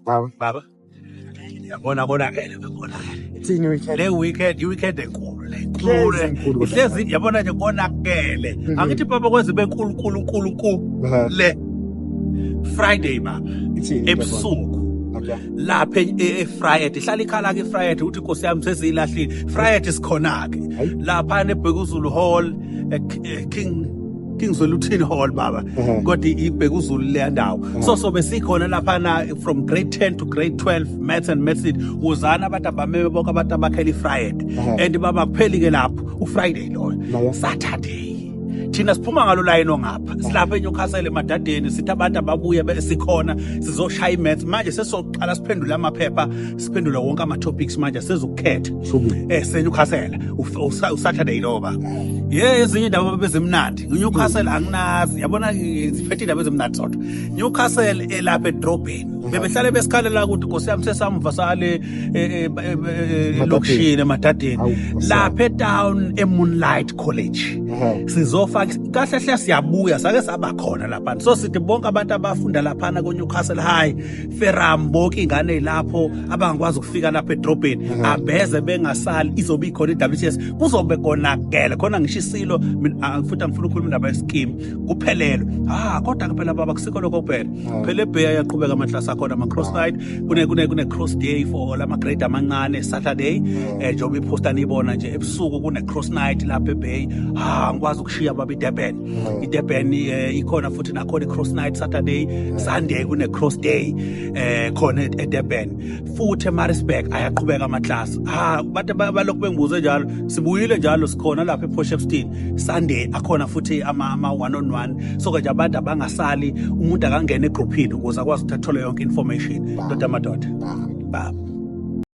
Baba. Baba. Yabona konakele konakele. Ithini weekend? Le weekend, i-weekend enkulu le. Hlezi inkulu kodwa. Ihlezi yabona nje konakele. Angithi baba kwenze benkulu nkulu nkulu nkulu le. Friday baba. Ithini? Ebusuku. Okay. Lapha eFriday ihlala ikhala ke eFriday uthi inkosi yami sesiyilahlile. Friday sikhona ke. Hayi. Lapha eBhekuzulu Hall, King Zwelithini Hall baba. Kodwa iBhekuzulu leya ndawo. So sobe sikhona lapha na from grade 10 to grade 12 maths and medicine. Uzana abantu abameme bonke abantu abakhela iFriday. And baba kupheli ke lapho uFriday loyo. Nayo. Saturday. Thina siphuma ngalo line ongapha. Silapha eNewcastle emadadeni sithi abantu ababuye sikhona sizoshaya imaths. Manje sesoqala siphendule amaphepha, siphendule wonke ama topics manje sezokukhetha. Shubile. SeNewcastle uSaturday lo ba. Ye ezinye indaba bezimnandi. Newcastle anginazi. Yabona ziphethe indaba ezimnandi zodwa. Newcastle elapha edrobheni. Bebehlale besikhalela ukuthi Nkosi yami sesamva sale elokishini emadadeni. Awu, Nkosi yami. Lapha etown eMoonlight College. Sizofaka kahle hle siyabuya sake saba khona lapha. So sithi bonke abantu abafunda laphana ko Newcastle High, Ferram bonke ingane lapho abangakwazi ukufika lapha edrobheni abeze bengasali izobe ikhona iWTS kuzobe konakele khona ngisho isilo futhi angifuna ukukhuluma indaba yescheme kuphelelwe. Kodwa ke phela baba kusikho lokho kuphela. Phela eBeya yaqhubeka amaklasi akhona ama cross night kune cross day for lama grade amancane Saturday njengoba iposter niyibona nje ebusuku kune cross night lapha eBay. Ngikwazi ukushiya baba iDurban. iDurban ikhona futhi nakhona i-cross night Saturday, Sunday kune cross day khona eDurban. Futhi eMaritzburg ayaqhubeka amaklasi. Abantu balokhu bengibuze njalo sibuyile njalo sikhona lapha ePort Shepstone Sunday akhona futhi ama one on one. So ke nje abantu abangasali umuntu akangena egroupini ukuze akwazi ukuthi athole yonke information. Ndoda madoda. Baba.